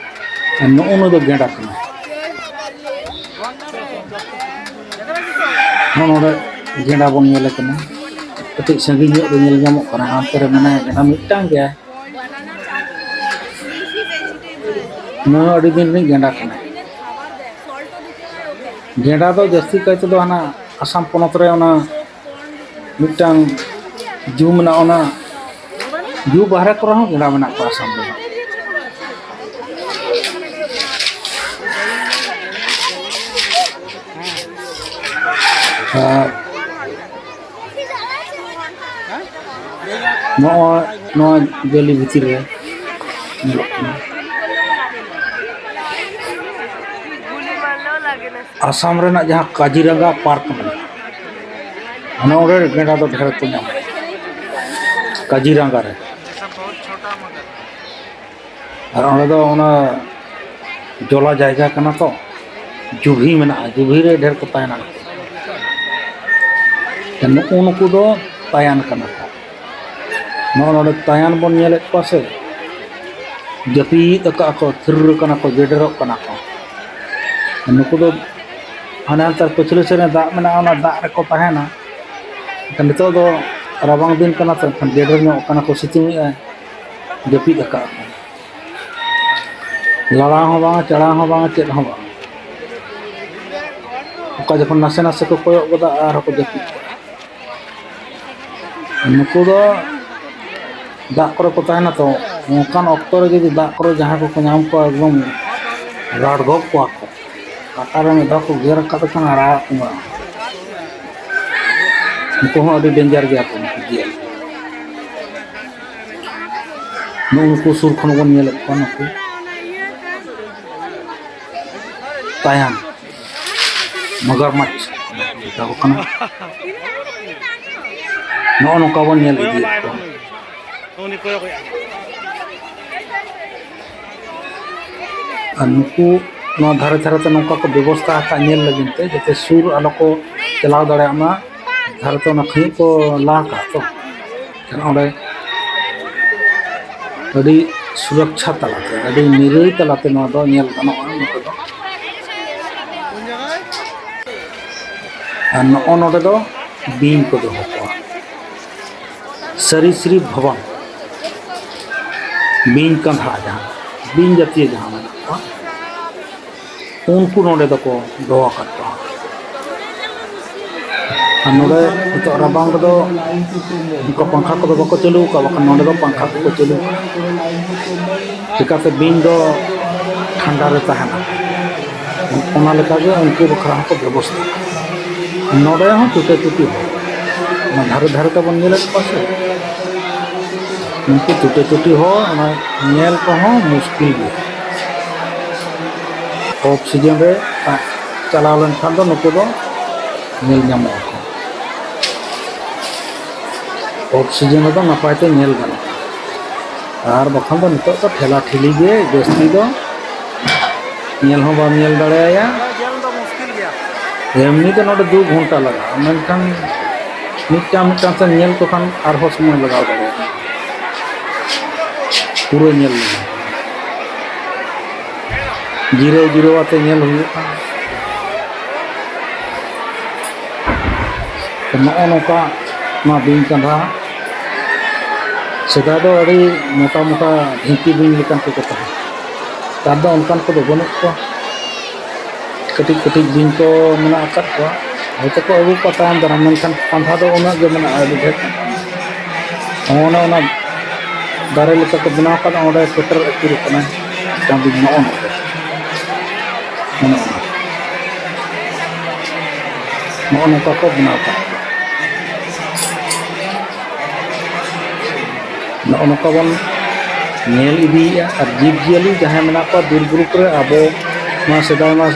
ᱟᱨ ᱱᱩᱜᱼᱩ ᱱᱩᱭ ᱫᱚ ᱜᱮᱰᱟ ᱠᱟᱱᱟᱭ᱾ ᱱᱚᱜᱼᱚ ᱱᱚᱰᱮ ᱜᱮᱰᱟ ᱵᱚᱱ ᱧᱮᱞᱮ ᱠᱟᱱᱟ, ᱠᱟᱹᱴᱤᱡ ᱥᱟᱺᱜᱤᱧ ᱧᱚᱜ ᱨᱮ ᱧᱮᱞ ᱧᱟᱢᱚᱜ ᱠᱟᱱᱟ, ᱦᱟᱱᱛᱮ ᱨᱮ ᱢᱮᱱᱟᱭᱟ ᱜᱮᱰᱟ ᱢᱤᱫᱴᱟᱝ ᱜᱮ᱾ ᱱᱩᱭ ᱦᱚᱸ ᱟᱹᱰᱤ ᱫᱤᱱ ᱨᱤᱱᱤᱡ ᱜᱮᱰᱟ ᱠᱟᱱᱟᱭ᱾ ᱜᱮᱰᱟ ᱫᱚ ᱡᱟᱹᱥᱛᱤ ᱠᱟᱭ ᱛᱮᱫᱚ ᱦᱟᱱᱟ ᱟᱥᱟᱢ ᱯᱚᱱᱚᱛ ᱨᱮ ᱚᱱᱟ ᱢᱤᱫᱴᱟᱝ ᱡᱩ ᱢᱮᱱᱟᱜᱼᱟ, ᱚᱱᱟ ᱡᱩ ᱵᱟᱦᱨᱮ ᱠᱚᱨᱮ ᱦᱚᱸ ᱜᱮᱰᱟ ᱢᱮᱱᱟᱜ ᱠᱚᱣᱟ ᱟᱥᱟᱢ ᱨᱮ᱾ ᱟᱨ ᱱᱚᱜᱼᱚᱭ ᱱᱚᱣᱟ ᱡᱟᱹᱞᱤ ᱵᱷᱤᱛᱤᱨ ᱨᱮ ᱧᱮᱞᱚᱜ ᱠᱟᱱᱟ᱾ ᱟᱥᱟᱢ ᱨᱮᱱᱟᱜ ᱡᱟᱦᱟᱸ ᱠᱟᱡᱤᱨᱟᱸᱜᱟ ᱯᱟᱨᱠ ᱢᱮᱱᱟᱜᱼᱟ, ᱚᱱᱮ ᱚᱸᱰᱮ ᱜᱮᱰᱟ ᱫᱚ ᱰᱷᱮᱨ ᱠᱚ ᱧᱟᱢᱚᱜᱼᱟ, ᱠᱟᱡᱤᱨᱟᱸᱜᱟ ᱨᱮ᱾ ᱟᱨ ᱚᱸᱰᱮ ᱫᱚ ᱚᱱᱟ ᱡᱚᱞᱟ ᱡᱟᱭᱜᱟ ᱠᱟᱱᱟ ᱛᱚ, ᱡᱩᱵᱷᱤ ᱢᱮᱱᱟᱜᱼᱟ, ᱡᱩᱵᱷᱤ ᱨᱮ ᱰᱷᱮᱨ ᱠᱚ ᱛᱟᱦᱮᱱᱟ᱾ ᱱᱩᱠᱩ, ᱱᱩᱠᱩ ᱫᱚ ᱛᱟᱭᱟᱱ ᱠᱟᱱᱟ ᱠᱚ᱾ ᱱᱚᱜᱼᱚ ᱱᱚᱰᱮ ᱛᱟᱭᱟᱱ ᱵᱚᱱ ᱧᱮᱞᱮᱫ ᱠᱚᱣᱟ ᱥᱮ, ᱡᱟᱹᱯᱤᱫ ᱟᱠᱟᱫ ᱠᱚ, ᱛᱷᱤᱨ ᱠᱟᱱᱟ ᱠᱚ, ᱡᱮᱰᱮᱨᱚᱜ ᱠᱟᱱᱟ ᱠᱚ᱾ ᱱᱩᱠᱩ ᱫᱚ ᱦᱟᱱᱮ ᱦᱟᱱᱛᱮ ᱯᱟᱹᱪᱷᱞᱟᱹ ᱥᱮᱫ ᱨᱮ ᱫᱟᱜ ᱢᱮᱱᱟᱜᱼᱟ, ᱚᱱᱟ ᱫᱟᱜ ᱨᱮᱠᱚ ᱛᱟᱦᱮᱱᱟ᱾ ᱮᱱᱠᱷᱟᱱ ᱱᱤᱛᱚᱜ ᱫᱚ ᱨᱟᱵᱟᱝ ᱫᱤᱱ ᱠᱟᱱᱟ ᱛᱚ, ᱮᱱᱠᱷᱟᱱ ᱡᱮᱰᱮᱨ ᱧᱚᱜ ᱠᱟᱱᱟ ᱠᱚ, ᱥᱤᱛᱩᱝ ᱮᱫᱼᱟᱭ, ᱡᱟᱹᱯᱤᱫ ᱟᱠᱟᱫ ᱠᱚ᱾ ᱞᱟᱲᱟᱣ ᱦᱚᱸ ᱵᱟᱝ, ᱪᱟᱲᱟᱣ ᱦᱚᱸ ᱵᱟᱝ, ᱪᱮᱫ ᱦᱚᱸ ᱵᱟᱝ᱾ ᱚᱠᱟ ᱡᱚᱠᱷᱚᱱ ᱱᱟᱥᱮ ᱱᱟᱥᱮ ᱠᱚ ᱠᱚᱭᱚᱜ ᱜᱚᱫᱟ, ᱟᱨᱦᱚᱸ ᱠᱚ ᱡᱟᱹᱯᱤᱫ ᱠᱟᱜᱼᱟ᱾ ᱱᱩᱠᱩ ᱫᱚ ᱫᱟᱜ ᱠᱚᱨᱮ ᱠᱚ ᱛᱟᱦᱮᱱᱟ ᱛᱚ, ᱚᱱᱠᱟᱱ ᱚᱠᱛᱚ ᱨᱮ ᱡᱩᱫᱤ ᱫᱟᱜ ᱠᱚᱨᱮ ᱡᱟᱦᱟᱸᱭ ᱠᱚᱠᱚ ᱧᱟᱢ ᱠᱚᱣᱟ, ᱮᱠᱫᱚᱢ ᱨᱟᱲᱜᱚᱜ ᱠᱚᱣᱟ ᱠᱚ᱾ ᱠᱟᱴᱟ ᱨᱮ ᱢᱤᱫ ᱫᱷᱟᱣ ᱠᱚ ᱜᱮᱨ ᱟᱠᱟᱫ ᱠᱷᱟᱱ ᱟᱲᱟᱜ ᱠᱚᱣᱟ᱾ ᱱᱩᱠᱩ ᱦᱚᱸ ᱟᱹᱰᱤ ᱰᱮᱧᱡᱟᱨ ᱜᱮᱭᱟ ᱠᱚ ᱱᱩᱠᱩ ᱡᱤᱭᱟᱹᱞᱤ᱾ ᱱᱩᱜᱼᱩ ᱱᱩᱠᱩ ᱥᱩᱨ ᱠᱷᱚᱱ ᱵᱚᱱ ᱧᱮᱞᱮᱫ ᱠᱚᱣᱟ, ᱱᱩᱠᱩ ᱛᱟᱭᱟᱱ᱾ ᱢᱟᱜᱟᱨᱢᱟᱪᱷ ᱢᱮᱛᱟ ᱠᱚ ᱠᱟᱱᱟ᱾ ᱱᱚᱜᱼᱚ ᱱᱚᱝᱠᱟ ᱵᱚᱱ ᱧᱮᱞ ᱤᱫᱤᱭᱮᱫ ᱠᱚᱣᱟ᱾ ᱟᱨ ᱱᱩᱠᱩ ᱱᱚᱣᱟ ᱫᱷᱟᱨᱮ ᱫᱷᱟᱨᱮ ᱛᱮ ᱱᱚᱝᱠᱟ ᱠᱚ ᱵᱮᱵᱚᱥᱛᱷᱟ ᱟᱠᱟᱫ ᱧᱮᱞ ᱞᱟᱹᱜᱤᱫ ᱛᱮ, ᱡᱟᱛᱮ ᱥᱩᱨ ᱟᱞᱚ ᱠᱚ ᱪᱟᱞᱟᱣ ᱫᱟᱲᱮᱭᱟᱜ ᱢᱟ᱾ ᱫᱷᱟᱨᱮ ᱛᱮ ᱚᱱᱟ ᱠᱷᱟᱹᱧᱪᱤ ᱠᱚ ᱞᱟ ᱟᱠᱟᱫ ᱛᱚ, ᱚᱸᱰᱮ ᱟᱹᱰᱤ ᱥᱩᱨᱚᱠᱪᱷᱟ ᱛᱟᱞᱟᱛᱮ, ᱟᱹᱰᱤ ᱱᱤᱨᱟᱹᱭ ᱛᱟᱞᱟᱛᱮ ᱱᱚᱣᱟ ᱫᱚ ᱧᱮᱞ ᱜᱟᱱᱚᱜᱼᱟ ᱱᱚᱛᱮ ᱫᱚ᱾ ᱟᱨ ᱱᱚᱜᱼᱚ ᱱᱚᱰᱮ ᱫᱚ ᱵᱤᱧ ᱠᱚ ᱫᱚᱦᱚ ᱠᱚᱣᱟ, ᱥᱟᱨᱤᱥᱨᱤᱯ ᱵᱷᱚᱵᱚᱱ, ᱵᱤᱧ ᱠᱟᱸᱫᱷᱟ ᱡᱟᱦᱟᱸ, ᱵᱤᱧ ᱡᱟᱹᱛᱤᱭᱚ ᱡᱟᱦᱟᱸ ᱢᱮᱱᱟᱜ ᱠᱚᱣᱟ, ᱩᱱᱠᱩ ᱱᱚᱰᱮ ᱫᱚᱠᱚ ᱫᱚᱦᱚ ᱟᱠᱟᱫ ᱠᱚᱣᱟ᱾ ᱟᱨ ᱱᱚᱰᱮ ᱱᱤᱛᱚᱜ ᱨᱟᱵᱟᱝ ᱨᱮᱫᱚ ᱚᱱᱠᱟ ᱯᱟᱝᱠᱷᱟ ᱠᱚᱫᱚ ᱵᱟᱠᱚ ᱪᱟᱹᱞᱩ ᱟᱠᱟᱫᱼᱟ, ᱵᱟᱠᱷᱟᱱ ᱱᱚᱰᱮ ᱫᱚ ᱯᱟᱝᱠᱷᱟ ᱠᱚᱠᱚ ᱪᱟᱹᱞᱩ ᱟᱠᱟᱫᱼᱟ᱾ ᱪᱤᱠᱟᱹᱛᱮ ᱵᱤᱧ ᱫᱚ ᱴᱷᱟᱱᱰᱟ ᱨᱮ ᱛᱟᱦᱮᱱᱟ, ᱚᱱᱟ ᱞᱮᱠᱟᱜᱮ ᱩᱱᱠᱩ ᱵᱟᱠᱷᱨᱟ ᱦᱚᱸᱠᱚ ᱵᱮᱵᱚᱥᱛᱷᱟ᱾ ᱱᱚᱰᱮ ᱦᱚᱸ ᱪᱩᱴᱟᱹ ᱪᱩᱴᱤ ᱦᱚᱲ, ᱚᱱᱟ ᱫᱷᱟᱨᱮ ᱫᱷᱟᱨᱮ ᱛᱮᱵᱚᱱ ᱧᱮᱞᱮᱫ ᱠᱚᱣᱟ ᱥᱮ, ᱩᱱᱠᱩ ᱪᱩᱴᱟᱹ ᱪᱩᱴᱤ ᱦᱚᱲ ᱚᱱᱟ ᱧᱮᱞ ᱠᱚᱦᱚᱸ ᱢᱩᱥᱠᱤᱞ ᱜᱮᱭᱟ᱾ ᱚᱯᱷ ᱥᱤᱡᱤᱱ ᱨᱮ ᱪᱟᱞᱟᱣ ᱞᱮᱱᱠᱷᱟᱱ ᱫᱚ ᱱᱩᱠᱩ ᱫᱚ ᱧᱮᱞ ᱧᱟᱢᱚᱜ ᱟᱠᱚ᱾ ᱚᱯᱷ ᱥᱤᱡᱤᱱ ᱨᱮᱫᱚ ᱱᱟᱯᱟᱭ ᱛᱮ ᱧᱮᱞ ᱜᱟᱱᱚᱜᱼᱟ, ᱟᱨ ᱵᱟᱠᱷᱟᱱ ᱫᱚ ᱱᱤᱛᱚᱜ ᱫᱚ ᱴᱷᱮᱞᱟ ᱴᱷᱤᱞᱤ ᱜᱮ ᱡᱟᱹᱥᱛᱤ ᱫᱚ, ᱧᱮᱞ ᱦᱚᱸ ᱵᱟᱢ ᱧᱮᱞ ᱫᱟᱲᱮᱭᱟᱭᱟ᱾ ᱧᱮᱞ ᱫᱚ ᱢᱩᱥᱠᱤᱞ ᱜᱮᱭᱟ᱾ ᱮᱢᱱᱤ ᱫᱚ ᱱᱚᱰᱮ ᱫᱩ ᱜᱷᱚᱱᱴᱟ ᱞᱟᱜᱟᱜᱼᱟ, ᱢᱮᱱᱠᱷᱟᱱ ᱢᱤᱫᱴᱟᱝ ᱢᱤᱫᱴᱟᱝ ᱛᱮ ᱧᱮᱞ ᱠᱚ ᱠᱷᱟᱱ ᱟᱨᱦᱚᱸ ᱥᱚᱢᱚᱭ ᱞᱟᱜᱟᱣ ᱫᱟᱲᱮᱭᱟᱜᱼᱟ ᱯᱩᱨᱟᱹ ᱧᱮᱞ ᱞᱟᱹᱜᱤᱫ᱾ ᱡᱤᱨᱟᱹᱣ ᱡᱤᱨᱟᱹᱣ ᱟᱛᱮ ᱧᱮᱞ ᱦᱩᱭᱩᱜᱼᱟ᱾ ᱛᱚ, ᱱᱚᱜᱼᱚ ᱱᱚᱝᱠᱟ ᱱᱚᱣᱟ ᱵᱤᱧ ᱠᱟᱸᱫᱷᱟ, ᱥᱮᱫᱟᱭ ᱫᱚ ᱟᱹᱰᱤ ᱢᱚᱴᱟ ᱢᱚᱴᱟ ᱰᱷᱤᱝᱠᱤ ᱵᱤᱧ ᱞᱮᱠᱟᱱ ᱠᱚᱠᱚ ᱛᱟᱦᱮᱸ, ᱱᱮᱛᱟᱨ ᱫᱚ ᱚᱱᱠᱟᱱ ᱠᱚᱫᱚ ᱵᱟᱹᱱᱩᱜ ᱠᱚᱣᱟ᱾ ᱠᱟᱹᱴᱤᱡ ᱠᱟᱹᱴᱤᱡ ᱵᱤᱧ ᱠᱚ ᱢᱮᱱᱟᱜ ᱟᱠᱟᱫ ᱠᱚᱣᱟ, ᱦᱚᱭᱛᱳ ᱠᱚ ᱟᱹᱜᱩ ᱠᱚᱣᱟ ᱛᱟᱭᱚᱢ ᱫᱟᱨᱟᱢ, ᱢᱮᱱᱠᱷᱟᱱ ᱠᱟᱸᱫᱷᱟ ᱫᱚ ᱩᱱᱟᱹᱜ ᱜᱮ ᱢᱮᱱᱟᱜᱼᱟ ᱟᱹᱰᱤ ᱰᱷᱮᱨ᱾ ᱚᱱᱮ ᱚᱱᱟ ᱫᱟᱨᱮ ᱞᱮᱠᱟ ᱠᱚ ᱵᱮᱱᱟᱣ ᱠᱟᱫᱟ, ᱚᱸᱰᱮ ᱥᱮᱴᱮᱨ ᱟᱹᱪᱩᱨ ᱠᱟᱱᱟᱭ ᱢᱤᱫᱴᱟᱝ ᱵᱤᱧ᱾ ᱱᱚᱜᱼᱚ ᱱᱚᱝᱠᱟ, ᱱᱚᱜᱼᱚ ᱱᱚᱝᱠᱟ, ᱱᱚᱜᱼᱚ ᱱᱚᱝᱠᱟ ᱠᱚ ᱵᱮᱱᱟᱣ ᱠᱟᱜ ᱠᱚᱣᱟ᱾ ᱱᱚᱜᱼᱚ ᱱᱚᱝᱠᱟ ᱵᱚᱱ ᱧᱮᱞ ᱤᱫᱤᱭᱮᱫᱼᱟ᱾ ᱟᱨ ᱡᱤᱵᱽᱼᱡᱤᱭᱟᱹᱞᱤ ᱡᱟᱦᱟᱸᱭ ᱢᱮᱱᱟᱜ ᱠᱚᱣᱟ ᱵᱤᱨ ᱵᱩᱨᱩ ᱠᱚᱨᱮ, ᱟᱵᱚ ᱢᱟ ᱥᱮᱫᱟᱭ ᱢᱟ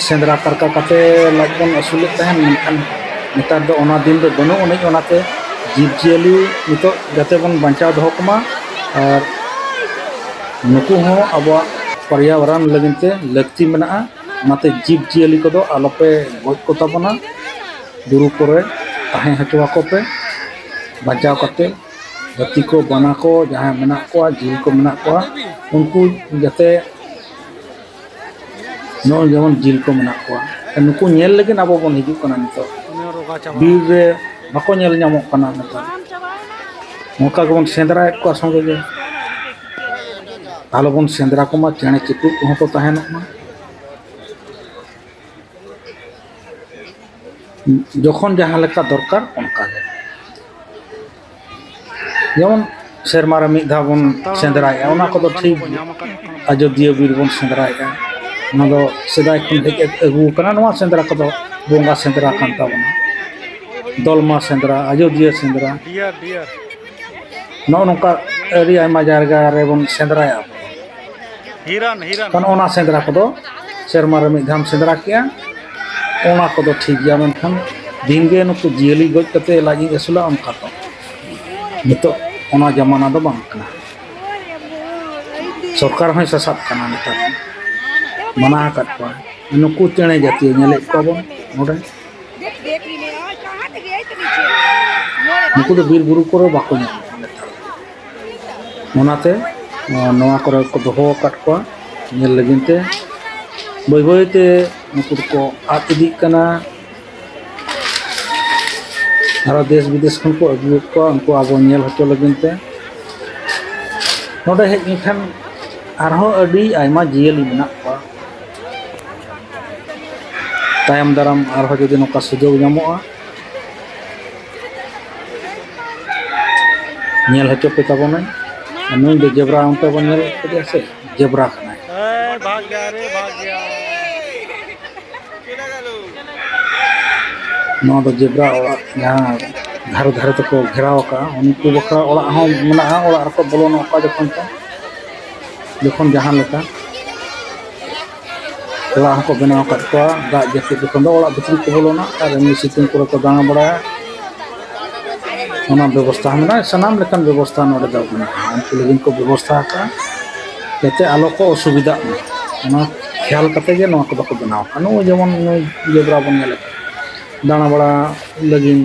ᱥᱮᱸᱫᱽᱨᱟ ᱠᱟᱨᱠᱟ ᱠᱟᱛᱮ ᱞᱟᱡ ᱵᱚᱱ ᱟᱹᱥᱩᱞᱮᱫ ᱛᱟᱦᱮᱱ, ᱢᱮᱱᱠᱷᱟᱱ ᱱᱮᱛᱟᱨ ᱫᱚ ᱚᱱᱟ ᱫᱤᱱ ᱫᱚ ᱵᱟᱹᱱᱩᱜ ᱟᱹᱱᱤᱡ᱾ ᱚᱱᱟᱛᱮ ᱡᱤᱵᱽᱼᱡᱤᱭᱟᱹᱞᱤ ᱱᱤᱛᱚᱜ ᱡᱟᱛᱮ ᱵᱚᱱ ᱵᱟᱧᱪᱟᱣ ᱫᱚᱦᱚ ᱠᱚᱢᱟ, ᱟᱨ ᱱᱩᱠᱩ ᱦᱚᱸ ᱟᱵᱚᱣᱟᱜ ᱯᱚᱨᱭᱟᱵᱚᱨᱚᱱ ᱞᱟᱹᱜᱤᱫ ᱛᱮ ᱞᱟᱹᱠᱛᱤ ᱢᱮᱱᱟᱜᱼᱟ᱾ ᱚᱱᱟᱛᱮ ᱡᱤᱵᱽᱼᱡᱤᱭᱟᱹᱞᱤ ᱠᱚᱫᱚ ᱟᱞᱚᱯᱮ ᱜᱚᱡ ᱠᱚ ᱛᱟᱵᱚᱱᱟ, ᱵᱩᱨᱩ ᱠᱚᱨᱮ ᱛᱟᱦᱮᱸ ᱦᱚᱪᱚ ᱟᱠᱚ ᱯᱮ ᱵᱟᱧᱪᱟᱣ ᱠᱟᱛᱮ᱾ ᱦᱟᱹᱛᱤ ᱠᱚ, ᱵᱟᱱᱟ ᱠᱚ ᱡᱟᱦᱟᱸᱭ ᱢᱮᱱᱟᱜ ᱠᱚᱣᱟ, ᱡᱤᱞ ᱠᱚ ᱢᱮᱱᱟᱜ ᱠᱚᱣᱟ, ᱩᱱᱠᱩ ᱡᱟᱛᱮ ᱱᱚᱜᱼᱚᱭ ᱡᱮᱢᱚᱱ ᱡᱤᱞ ᱠᱚ ᱢᱮᱱᱟᱜ ᱠᱚᱣᱟ, ᱱᱩᱠᱩ ᱧᱮᱞ ᱞᱟᱹᱜᱤᱫ ᱟᱵᱚ ᱵᱚᱱ ᱦᱤᱡᱩᱜ ᱠᱟᱱᱟ᱾ ᱱᱤᱛᱚᱜ ᱵᱤᱨ ᱨᱮ ᱵᱟᱠᱚ ᱧᱮᱞ ᱧᱟᱢᱚᱜ ᱠᱟᱱᱟ᱾ ᱱᱮᱛᱟᱨ ᱱᱚᱝᱠᱟ ᱜᱮᱵᱚᱱ ᱥᱮᱸᱫᱽᱨᱟᱭᱮᱫ ᱠᱚᱣᱟ ᱥᱚᱸᱜᱮ ᱜᱮ, ᱟᱞᱚᱵᱚᱱ ᱥᱮᱸᱫᱽᱨᱟ ᱠᱚᱢᱟ, ᱪᱮᱬᱮ ᱪᱤᱯᱨᱩᱫ ᱠᱚᱦᱚᱸ ᱠᱚ ᱛᱟᱦᱮᱱᱚᱜ ᱢᱟ᱾ ᱡᱚᱠᱷᱚᱱ ᱡᱟᱦᱟᱸ ᱞᱮᱠᱟ ᱫᱚᱨᱠᱟᱨ, ᱚᱱᱠᱟ ᱜᱮ᱾ ᱡᱮᱢᱚᱱ ᱥᱮᱨᱢᱟ ᱨᱮ ᱢᱤᱫ ᱫᱷᱟᱣ ᱵᱚᱱ ᱥᱮᱸᱫᱽᱨᱟᱭᱮᱫᱼᱟ, ᱚᱱᱟ ᱠᱚᱫᱚ ᱴᱷᱤᱠ ᱜᱮᱭᱟ᱾ ᱟᱡᱳᱫᱤᱭᱟᱹ ᱵᱤᱨ ᱵᱚᱱ ᱥᱮᱸᱫᱽᱨᱟᱭᱮᱫᱼᱟ, ᱚᱱᱟ ᱫᱚ ᱥᱮᱫᱟᱭ ᱠᱷᱚᱱ ᱦᱮᱡ ᱟᱹᱜᱩ ᱟᱠᱟᱱᱟ᱾ ᱱᱚᱣᱟ ᱥᱮᱸᱫᱽᱨᱟ ᱠᱚᱫᱚ ᱵᱚᱸᱜᱟ ᱥᱮᱸᱫᱽᱨᱟ ᱠᱟᱱ ᱛᱟᱵᱚᱱᱟ᱾ ᱫᱚᱞᱢᱟ ᱥᱮᱸᱫᱽᱨᱟ, ᱟᱡᱳᱫᱤᱭᱟᱹ ᱥᱮᱸᱫᱽᱨᱟ, ᱱᱚᱜᱼᱚ ᱱᱚᱝᱠᱟ ᱟᱹᱰᱤ ᱟᱭᱢᱟ ᱡᱟᱭᱜᱟ ᱨᱮᱵᱚᱱ ᱥᱮᱸᱫᱽᱨᱟᱭᱟ᱾ ᱦᱤᱨᱟᱱ, ᱦᱤᱨᱟᱱ᱾ ᱠᱷᱟᱱ ᱚᱱᱟ ᱥᱮᱸᱫᱽᱨᱟ ᱠᱚᱫᱚ ᱥᱮᱨᱢᱟ ᱨᱮ ᱢᱤᱫ ᱫᱷᱟᱣᱮᱢ ᱥᱮᱸᱫᱽᱨᱟ ᱠᱮᱜᱼᱟ, ᱚᱱᱟ ᱠᱚᱫᱚ ᱴᱷᱤᱠ ᱜᱮᱭᱟ᱾ ᱢᱮᱱᱠᱷᱟᱱ ᱫᱤᱱᱜᱮ ᱱᱩᱠᱩ ᱡᱤᱭᱟᱹᱞᱤ ᱜᱚᱡ ᱠᱟᱛᱮ ᱞᱟᱡ ᱤᱧ ᱟᱹᱥᱩᱞᱟ, ᱚᱱᱠᱟ ᱫᱚ ᱱᱤᱛᱚᱜ ᱚᱱᱟ ᱡᱟᱢᱟᱱᱟ ᱫᱚ ᱵᱟᱝ ᱠᱟᱱᱟ᱾ ᱥᱚᱨᱠᱟᱨ ᱦᱚᱸᱭ ᱥᱟᱥᱟᱵ ᱠᱟᱱᱟ ᱱᱮᱛᱟᱨ, ᱢᱟᱱᱟ ᱟᱠᱟᱫ ᱠᱚᱣᱟ᱾ ᱱᱩᱠᱩ ᱪᱮᱬᱮ ᱡᱟᱹᱛᱤ ᱧᱮᱞᱮᱫ ᱠᱚᱣᱟ ᱵᱚᱱ ᱱᱚᱰᱮ, ᱱᱩᱠᱩ ᱫᱚ ᱵᱤᱨ ᱵᱩᱨᱩ ᱠᱚᱨᱮ ᱵᱟᱠᱚ ᱧᱟᱢᱚᱜᱼᱟ ᱱᱮᱛᱟᱨ᱾ ᱚᱱᱟᱛᱮ ᱱᱚᱣᱟ ᱠᱚᱨᱮ ᱠᱚ ᱫᱚᱦᱚ ᱟᱠᱟᱫ ᱠᱚᱣᱟ ᱧᱮᱞ ᱞᱟᱹᱜᱤᱫ ᱛᱮ᱾ ᱵᱟᱹᱭ ᱵᱟᱹᱭ ᱛᱮ ᱱᱩᱠᱩ ᱫᱚᱠᱚ ᱟᱫ ᱤᱫᱤᱜ ᱠᱟᱱᱟ᱾ ᱟᱨᱚ ᱫᱮᱥ ᱵᱤᱫᱮᱥ ᱠᱷᱚᱱ ᱠᱚ ᱟᱹᱜᱩᱭᱮᱫ ᱠᱚᱣᱟ ᱩᱱᱠᱩ ᱟᱵᱚ ᱧᱮᱞ ᱦᱚᱪᱚ ᱞᱟᱹᱜᱤᱫ ᱛᱮ᱾ ᱱᱚᱰᱮ ᱦᱮᱡ ᱞᱮᱱᱠᱷᱟᱱ ᱟᱨᱦᱚᱸ ᱟᱹᱰᱤ ᱟᱭᱢᱟ ᱡᱤᱭᱟᱹᱞᱤ ᱢᱮᱱᱟᱜ ᱠᱚᱣᱟ᱾ ᱛᱟᱭᱚᱢ ᱫᱟᱨᱟᱢ ᱟᱨᱦᱚᱸ ᱡᱩᱫᱤ ᱱᱚᱝᱠᱟ ᱥᱩᱡᱳᱜᱽ ᱧᱟᱢᱚᱜᱼᱟ, ᱧᱮᱞ ᱦᱚᱪᱚ ᱯᱮ ᱛᱟᱵᱚᱱᱟᱹᱧ᱾ ᱟᱨ ᱱᱩᱭ ᱫᱚ ᱡᱮᱵᱽᱨᱟ, ᱚᱱᱛᱮ ᱵᱚᱱ ᱧᱮᱞ ᱠᱮᱫᱮᱭᱟ ᱥᱮ, ᱡᱮᱵᱽᱨᱟ ᱠᱟᱱᱟᱭ᱾ ᱮᱭ, ᱵᱷᱟᱜᱽ ᱜᱮᱭᱟ ᱨᱮ, ᱵᱷᱟᱜᱽ ᱜᱮᱭᱟ᱾ ᱱᱚᱣᱟ ᱫᱚ ᱡᱮᱵᱽᱨᱟ ᱚᱲᱟᱜ, ᱡᱟᱦᱟᱸ ᱫᱷᱟᱨᱮ ᱫᱷᱟᱨᱮ ᱛᱮᱠᱚ ᱜᱷᱮᱨᱟᱣ ᱟᱠᱟᱫᱼᱟ, ᱩᱱᱠᱩ ᱵᱟᱠᱷᱨᱟ ᱚᱲᱟᱜ ᱦᱚᱸ ᱢᱮᱱᱟᱜᱼᱟ᱾ ᱚᱲᱟᱜ ᱨᱮᱠᱚ ᱵᱚᱞᱚᱱᱟ ᱚᱠᱟ ᱡᱚᱠᱷᱚᱱ ᱪᱚ, ᱡᱚᱠᱷᱚᱱ ᱡᱟᱦᱟᱸ ᱞᱮᱠᱟ᱾ ᱚᱲᱟᱜ ᱦᱚᱸᱠᱚ ᱵᱮᱱᱟᱣ ᱟᱠᱟᱫ ᱠᱚᱣᱟ᱾ ᱫᱟᱜ ᱡᱟᱹᱯᱩᱫ ᱡᱚᱠᱷᱚᱱ ᱫᱚ ᱚᱲᱟᱜ ᱵᱷᱤᱛᱨᱤ ᱠᱚ ᱵᱚᱞᱚᱱᱟ ᱟᱨ ᱮᱢᱱᱤ ᱥᱤᱛᱩᱝ ᱠᱚᱨᱮ ᱠᱚ ᱫᱟᱬᱟ ᱵᱟᱲᱟᱭᱟ᱾ ᱚᱱᱟ ᱵᱮᱵᱚᱥᱛᱷᱟ ᱦᱚᱸ ᱢᱮᱱᱟᱜᱼᱟ, ᱥᱟᱱᱟᱢ ᱞᱮᱠᱟᱱ ᱵᱮᱵᱚᱥᱛᱷᱟ ᱱᱚᱰᱮ ᱫᱚ ᱢᱮᱱᱟᱜᱼᱟ᱾ ᱩᱱᱠᱩ ᱞᱟᱹᱜᱤᱫ ᱠᱚ ᱵᱮᱵᱚᱥᱛᱷᱟ ᱟᱠᱟᱫᱼᱟ, ᱡᱟᱛᱮ ᱟᱞᱚ ᱠᱚ ᱚᱥᱩᱵᱤᱫᱷᱟᱜ ᱢᱟ, ᱚᱱᱟ ᱠᱷᱮᱭᱟᱞ ᱠᱟᱛᱮ ᱜᱮ ᱱᱚᱣᱟ ᱠᱚᱫᱚ ᱠᱚ ᱵᱮᱱᱟᱣ ᱟᱠᱟᱫᱼᱟ᱾ ᱱᱚᱜᱼᱚᱭ ᱡᱮᱢᱚᱱ ᱱᱩᱭ ᱡᱮᱵᱽᱨᱟ ᱵᱚᱱ ᱧᱮᱞᱮᱫ ᱠᱟᱱᱟ, ᱫᱟᱬᱟ ᱵᱟᱲᱟ ᱞᱟᱹᱜᱤᱫ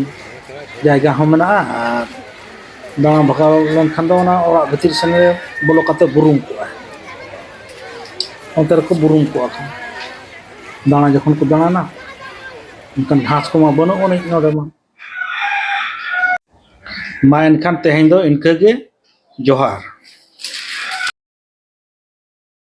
ᱡᱟᱭᱜᱟ ᱦᱚᱸ ᱢᱮᱱᱟᱜᱼᱟ ᱟᱨ ᱫᱟᱬᱟ ᱵᱷᱟᱜᱟᱣ ᱞᱮᱱᱠᱷᱟᱱ ᱫᱚ ᱚᱱᱟ ᱚᱲᱟᱜ ᱵᱷᱤᱛᱤᱨ ᱥᱮᱱ ᱨᱮ ᱵᱚᱞᱚ ᱠᱟᱛᱮ ᱵᱩᱨᱩᱢ ᱠᱚᱜᱼᱟ᱾ ᱚᱱᱛᱮ ᱨᱮᱠᱚ ᱵᱩᱨᱩᱢ ᱠᱚᱜᱼᱟ ᱠᱚ᱾ ᱫᱟᱬᱟ ᱡᱚᱠᱷᱚᱱ ᱠᱚ ᱫᱟᱬᱟᱱᱟ, ᱮᱱᱠᱷᱟᱱ ᱜᱷᱟᱥ ᱠᱚᱢᱟ ᱵᱟᱹᱱᱩᱜ ᱟᱹᱱᱤᱡ ᱱᱚᱰᱮ ᱢᱟ᱾ ᱢᱟ ᱮᱱᱠᱷᱟᱱ ᱛᱮᱦᱮᱧ ᱫᱚ ᱤᱱᱠᱟᱹ ᱜᱮ᱾ ᱡᱚᱦᱟᱨ᱾